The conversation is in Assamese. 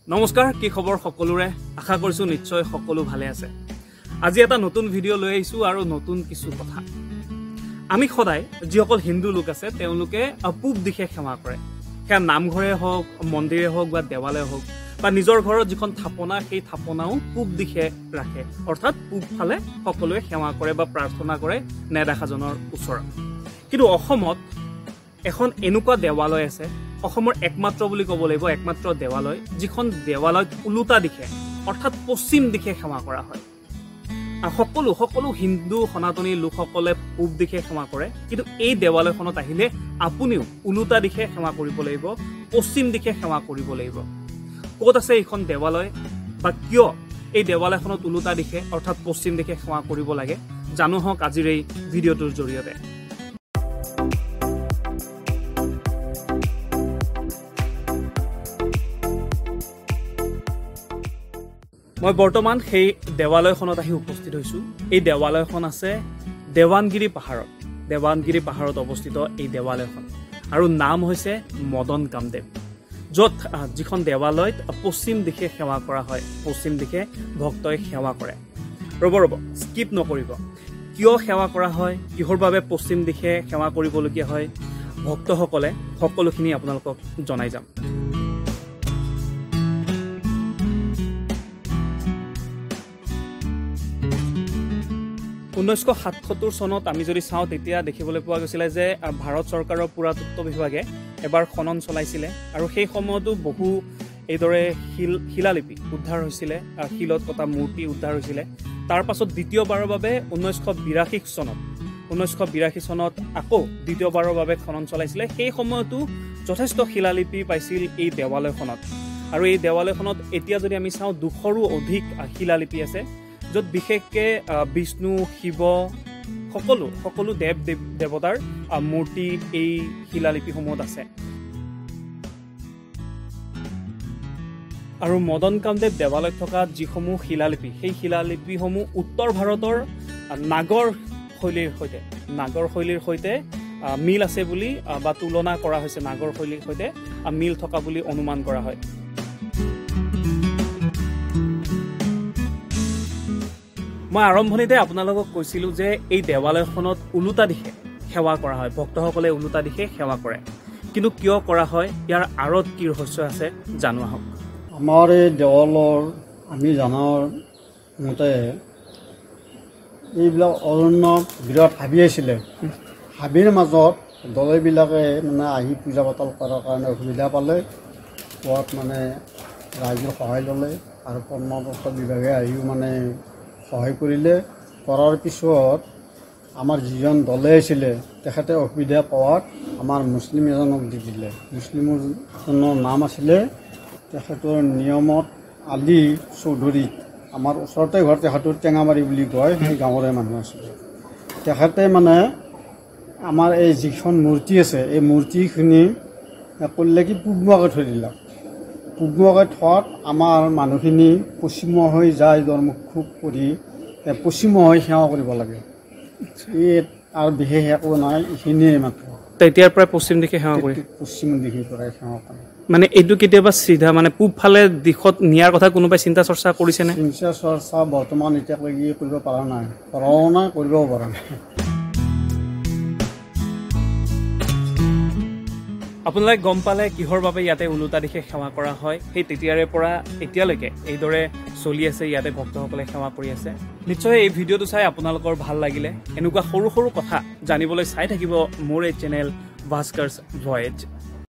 নমস্কাৰ, কি খবৰ সকলোৰে? আশা কৰিছো নিশ্চয় সকলো ভালে আছে। আজি এটা নতুন ভিডিঅ' লৈ আহিছো আৰু নতুন কিছু কথা। আমি সদায় যিসকল হিন্দু লোক আছে তেওঁলোকে পূব দিশে সেৱা কৰে, সেয়া নামঘৰে হওক, মন্দিৰে হওক বা দেৱালয় হওক বা নিজৰ ঘৰত যিখন থাপনা, সেই থাপনাও পূব দিশে ৰাখে, অৰ্থাৎ পূব ফালে সকলোৱে সেৱা কৰে বা প্ৰাৰ্থনা কৰে নেদেখাজনৰ ওচৰত। কিন্তু অসমত এখন এনেকুৱা দেৱালয় আছে, অসমৰ একমাত্ৰ বুলি ক'ব লাগিব, একমাত্ৰ দেৱালয় যিখন দেৱালয়ত ওলোটা দিশে অৰ্থাৎ পশ্চিম দিশে সেৱা কৰা হয়। সকলো সকলো হিন্দু সনাতনী লোকসকলে পূব দিশে সেৱা কৰে, কিন্তু এই দেৱালয়খনত আহিলে আপুনিও ওলোটা দিশে সেৱা কৰিব লাগিব, পশ্চিম দিশে সেৱা কৰিব লাগিব। ক'ত আছে এইখন দেৱালয় বা কিয় এই দেৱালয়খনত ওলোটা দিশে অৰ্থাৎ পশ্চিম দিশে সেৱা কৰিব লাগে, জানো হওক আজিৰ এই ভিডিঅ'টোৰ জৰিয়তে। মই বৰ্তমান সেই দেৱালয়খনত আহি উপস্থিত হৈছোঁ। এই দেৱালয়খন আছে দেৱানগিৰি পাহাৰত, দেৱানগিৰি পাহাৰত অৱস্থিত এই দেৱালয়খন আৰু নাম হৈছে মদন কামদেৱ, য'ত যিখন দেৱালয়ত পশ্চিম দিশে সেৱা কৰা হয়, পশ্চিম দিশে ভক্তই সেৱা কৰে। ৰ'ব ৰ'ব, স্কিপ নকৰিব। কিয় সেৱা কৰা হয়, কিহৰ বাবে পশ্চিম দিশে সেৱা কৰিবলগীয়া হয় ভক্তসকলে, সকলোখিনি আপোনালোকক জনাই যাম। 1977 চনত আমি যদি চাওঁ তেতিয়া দেখিবলৈ পোৱা গৈছিলে যে ভাৰত চৰকাৰৰ পুৰাতত্ত্ব বিভাগে এবাৰ খনন চলাইছিলে আৰু সেই সময়তো বহু এইদৰে শিলালিপি উদ্ধাৰ হৈছিলে, শিলত কটা মূৰ্তি উদ্ধাৰ হৈছিলে। তাৰ পাছত দ্বিতীয়বাৰৰ বাবে 1982 চনত আকৌ দ্বিতীয়বাৰৰ বাবে খনন চলাইছিলে। সেই সময়তো যথেষ্ট শিলালিপি পাইছিল এই দেৱালয়খনত। আৰু এই দেৱালয়খনত এতিয়া যদি আমি চাওঁ 200ৰো অধিক শিলালিপি আছে, য'ত বিশেষকৈ বিষ্ণু, শিৱ, সকলো সকলো দেৱ দেৱতাৰ মূৰ্তি এই শিলালিপিসমূহত আছে। আৰু মদন কামদেৱ দেৱালয়ত থকা যিসমূহ শিলালিপি, সেই শিলালিপিসমূহ উত্তৰ ভাৰতৰ নাগৰ শৈলীৰ সৈতে মিল আছে বুলি বা তুলনা কৰা হৈছে, নাগৰ শৈলীৰ সৈতে মিল থকা বুলি অনুমান কৰা হয়। মই আৰম্ভণিতে আপোনালোকক কৈছিলোঁ যে এই দেৱালয়খনত ওলোটা দিশে সেৱা কৰা হয়, ভক্তসকলে ওলোটা দিশে সেৱা কৰে, কিন্তু কিয় কৰা হয়, ইয়াৰ আঁৰত কি ৰহস্য আছে জানো আহক। আমাৰ এই দেৱালৰ আমি জনাৰ মতে এইবিলাক অৰণ্য বিৰাট হাবি আছিলে, হাবিৰ মাজত দলেবিলাকে মানে আহি পূজা পাতল কৰাৰ কাৰণে অসুবিধা পালে, পোৱাত মানে ৰাইজৰ সহায় ল'লে আৰু প্ৰত্নতত্ত্ব বিভাগে আহিও মানে সহায় কৰিলে। কৰাৰ পিছত আমাৰ যিজন দলে আছিলে তেখেতে অসুবিধা পোৱাত আমাৰ মুছলিম এজনক দি দিলে। মুছলিমজনৰ নাম আছিলে তেখেতৰ নিয়মত আলী চৌধুৰী, আমাৰ ওচৰতে ঘৰ তেখেতৰ টেঙামাৰী বুলি কয়, সেই গাঁৱৰে মানুহ আছিলে। তেখেতে মানে আমাৰ এই যিখন মূৰ্তি আছে এই মূৰ্তিখিনি কৰিলে কি পূবমুৱাকৈ থৈ দিলাক। পূবমুৱাকৈ থোৱাত আমাৰ মানুহখিনি পশ্চিমমুৱা হৈ যায়, দৰমুখ কৰি পশ্চিমমুৱা হৈ সেৱা কৰিব লাগে। এই আৰু বিশেষ একো নাই, এইখিনিয়ে মাত্ৰ। তেতিয়াৰ পৰাই পশ্চিম দিশে সেৱা কৰে, পশ্চিম দিশৰ পৰাই সেৱা কৰে। মানে এইটো কেতিয়াবা চিধা মানে পূব ফালে দিশত নিয়াৰ কথা কোনোবাই চিন্তা চৰ্চা কৰিছেনে? চিন্তা চৰ্চা বৰ্তমান এতিয়ালৈকে কৰিব পৰা নাই, কৰাও নাই, কৰিবও পৰা নাই। আপোনালোকে গম পালে কিহৰ বাবে ইয়াতে ওলোটা দিশে সেৱা কৰা হয়। সেই তেতিয়াৰে পৰা এতিয়ালৈকে এইদৰে চলি আছে, ইয়াতে ভক্তসকলে সেৱা কৰি আছে। নিশ্চয় এই ভিডিঅ'টো চাই আপোনালোকৰ ভাল লাগিলে। এনেকুৱা সৰু সৰু কথা জানিবলৈ চাই থাকিব মোৰ এই চেনেল ভাস্কৰ্ছ ভয়েজ।